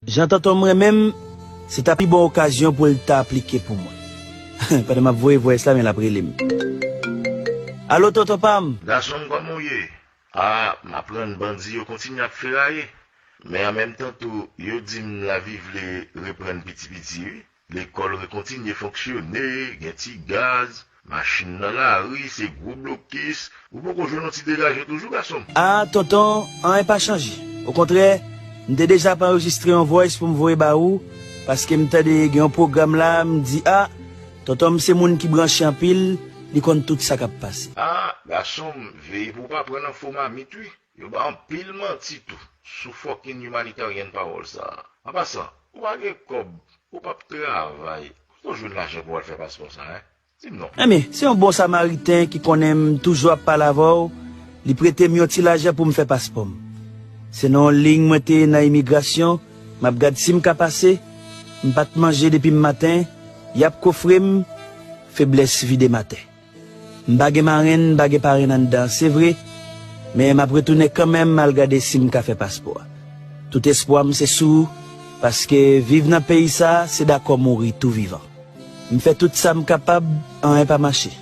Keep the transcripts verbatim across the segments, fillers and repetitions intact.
Jan tonton m renmen m, se ta pi bon okazyon pou l ta aplike pou mwen. Pandan m ap voye vwès la, men l ap rele m. Alo, tonton pa m! Gason m, kòman w ye? A, m aprann bandi yo kontinye ap feraye. Men an menm tan tou, yo di m lavi vle reprann piti piti wi. Lekòl rekontinye fonksyone, gen ti gaz, machin nan lari, se gwo blokis. Ou poko jwenn yon ti degaje toujou, gason m? A, tonton, anyen pa chanje. Okontrè, m te deja ap anrejistre yon voice pou m voye ba ou, paske m tande gen yon pwogram la, m di, a, tonton m se moun ki branche anpil, li konn tout sa k ap pase. A, gason m, veye pou w pa pran nan fo mamit wi. Yo ba anpil manti tou sou fucking humanitarian pawòl sa a. An pasan, ou pa gen kòb, ou p ap travay, kote w jwenn lajan pou w al fè paspò sa a, en? Di m non. Enben, se yon bon samariten ki konnen m toujou ap pale avè w, li prete m yon ti lajan pou m fè paspò m. Se nan yon liy mwen te ye nan imigrasyon, m ap gad si m ka pase, m pa t manje depi m maten, y ap kofre m, feblès vide m atè. M pa gen marenn, m pa gen parenn anndan, se vre, men m ap retounen kanmenm al gade si m ka fè paspò a. Tout espwa m se sou ou, paske viv nan peyi sa a se dakò mouri tou vivan. M fè tout sa m kapab, anyen pa mache.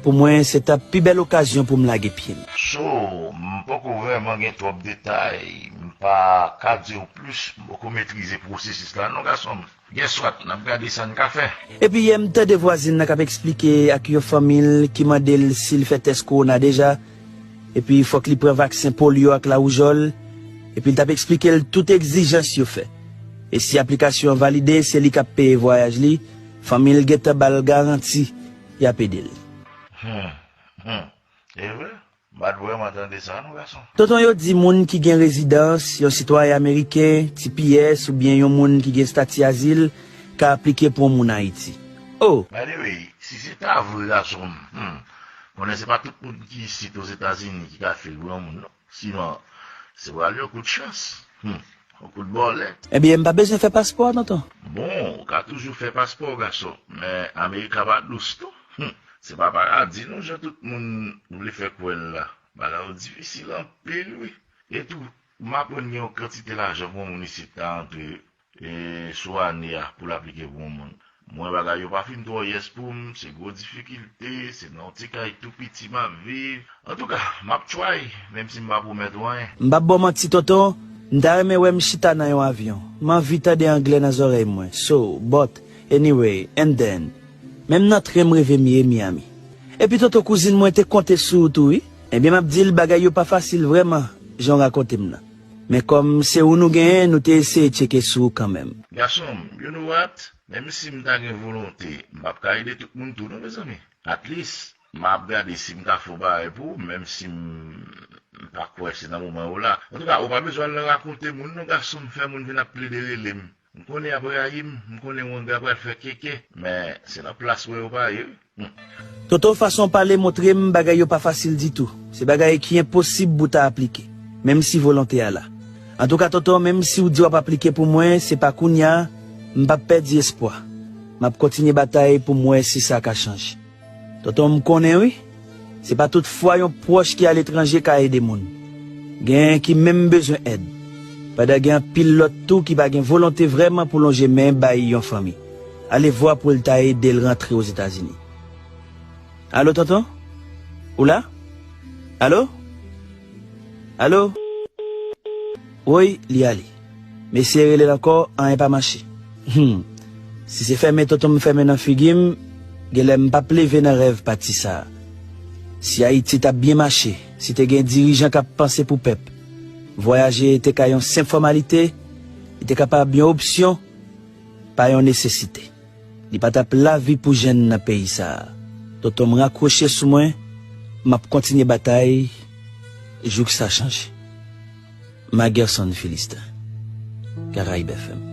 Pou mwen, se t ap pi bèl okazyon pou m lage pye m. So, m poko vrèman gen twòp detay, m pa ka di w plis, m poko metrize pwosesis la non, gason m. Gen swat, n ap gade sa n ka fè. Epi yè m tande vwazin nan k ap eksplike ak yon fanmi l ki mande l si l fè tès kowona deja, epi fòk li pran vaksen polyo ak lawoujòl, epi l t ap eksplike l tout egzijans yo fè. E si aplikasyon an valide, se li k ap peye vwayaj li, fanmi l gentan ba l garanti y ap ede l. Hum, hum. E vre? M pa t vrèman tande sa non, gason. Tonton yo di moun ki gen rezidans, yon sitwayen ameriken, T P S oubyen yon moun ki gen estati azil ka aplike pou yon moun Ayiti. Oh! By the way, si se ta vre, gason m, hmm, konnen se pa tout moun ki isit Ozetazini ki ka fil pou yon moun non. Sinon, se pral yon kout chans. Hmm. Yon kout bòlèt. Ebyen, m pa bezwen fè paspò a, tonton? Bon, ou ka toujou fè paspò, gason, men Amerika pa dous non. Hmm. Se pa paradi non, jan tout moun vle fè kwè l la. Bagay yo difisil anpil wi. Etou, m aprann gen yon kantite lajan pou yon moun isit ka antre e, sou ane a pou l aplike pou yon moun. Mwen, bagay yo pa fin twò yès pou m, se gwo difikilte, se nan yon ti kay tou piti m ap viv. Antouka, m ap try, menm si m pa pwomèt ou anyen. M p ap ba w manti, tonton, m ta renmen wè m chita nan yon avyon. M anvi tande anglè nan zòrèy mwen. So, but, anyway, and then. Menm nan tren m reve m ye Miami. Epi tonton, kouzin mwen te konte sou ou tou wi. Ebyen, m ap di l bagay yo pa fasil vrèman, jan w rakonte m nan. Men kòm se ou nou genyen, nou te eseye tcheke sou ou kanmenm. Gason m, you know what? Menm si m ta gen volonte, m p ap ka ede tout moun tou non, mezanmi. At least, m ap gade si m ka fè yon bagay pou ou, menm si m m pa kwè se nan moman yo la. Antouka, ou pa bezwen al nan rakonte moun non, gason m, fè moun vin ap plede rele m. M konnen y ap rayi m, m konnen w anga pral fè keke, men se nan plas mwen yo pa ye wi. Tonton, fason w pale montre m bagay yo pa fasil ditou. Se bagay ki enposib pou w ta aplike, menm si volonte a la. Antouka, tonton, menm si w di w ap aplike pou mwen, se pa kounye a, m p ap pèdi espwa. M ap kontinye batay pou m wè si sa ka chanje. Tonton, m konnen wi, se pa tout fwa yon pwòch ki aletranje ka ede moun. Genyen ki menm bezwen èd. Pandan gen anpil lòt tou ki pa gen volonte vrèman pou lonje men bay yon fanmi. Alevwa pou l ta ede l rantre Ozetazini. Alo, tonton? Ou la? Alo? Alo? Woy, li ale. M eseye rele l ankò, anyen pa mache. Hum. Si se fèmen tonton m fèmen nan figi m, genlè m p ap leve nan rèv pati sa a. Si Ayiti t ap byen mache, si te gen dirijan k ap panse pou pèp, vwayaje te ka yon senp fòmalite, li te kapab yon opsyon, pa yon nesesite. Li pa t ap lavi pou jèn nan peyi sa a. Tonton m rakwoche sou mwen, m ap kontinye batay jouk sa chanje. Magerson Philistin, Karayib F M.